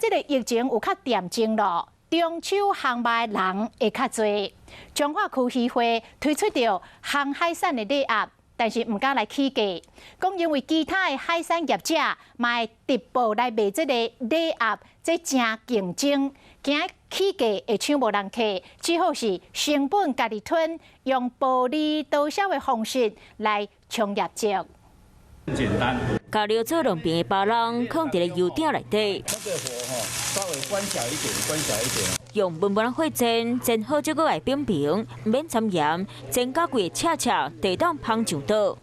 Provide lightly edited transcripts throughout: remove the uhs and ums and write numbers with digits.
這个疫情有較恬靜囉，中秋烘肉的人會較濟。彰化區漁會推出著烘海產的禮盒，但是毋敢來起價，講因為其他的海產業者嘛會直播來賣這个禮盒，這誠競爭，驚起價會搶無人客，只好是成本家己吞，用薄利多銷的方式來衝業績。簡單。加料做兩邊的巴人，囥佇咧油鼎內底。那個火吼，稍微關小一點，關小一點。用慢慢火煎，煎好這個愛扁平，毋免摻鹽，煎甲規个赤赤，就當捧上桌。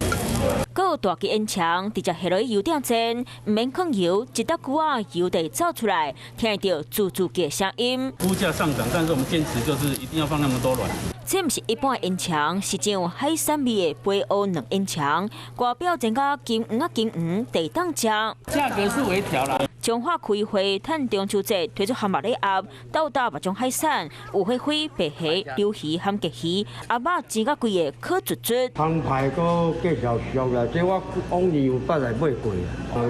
閣有大支煙腸，直接下落去油鼎煎，毋免囥油，一搭久仔油就會走出來，聽會著滋滋叫的聲音。物價上漲，但是我們堅持就是一定要放那麼多卵。這毋是一般的煙腸，是真有海產味的白烏卵煙腸，外表煎甲金黃啊金黃，就當食。價格是微調啦。彰化區漁會趁中秋節推出烘肉禮盒，鬥搭肉種海產，有火花、白蝦、鯪魚和鯽魚，鴨肉煎甲規個烤卒卒。烘牌閣繼續俗啦，這我往年有捌來買過啊。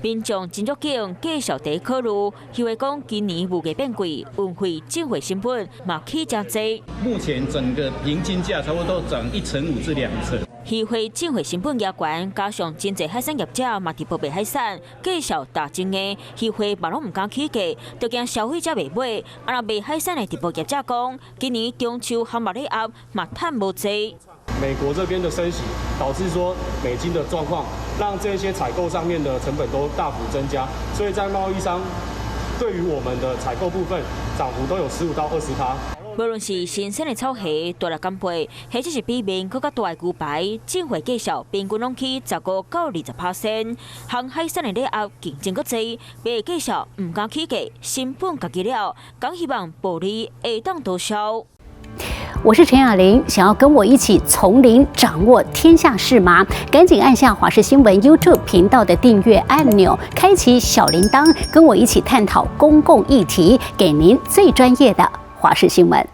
民眾真足緊，繼續佇考慮，漁會講今年物價變貴，運費、進貨成本嘛起誠濟。目前整個平均價差不多漲1.5至2成。漁會進貨成本加懸，加上真濟海產業者嘛直播賣海產，繼續打真的，漁會嘛攏毋敢起價，就驚消費者袂買。啊，若賣海產的直播業者講，今年中秋烘肉禮盒嘛趁無濟。美國這邊的升息，導致說美金的狀況，讓這些採購上面的成本都大幅增加，所以在貿易商對於我們的採購部分漲幅都有15到20趴。無論是新鮮的草蝦、大粒干貝，或者是比面閣較大的牛排，進貨價數平均攏起15到20%。烘海產的禮盒競爭閣濟，賣的價數毋敢起價，成本家己了，講希望薄利會當多銷。我是陳雅玲，想要跟我一起從零掌握天下事嗎？趕緊按下華視新聞 YouTube 頻道的訂閱按鈕，開啟小鈴鐺，跟我一起探討公共議題，給您最專業的華視新聞。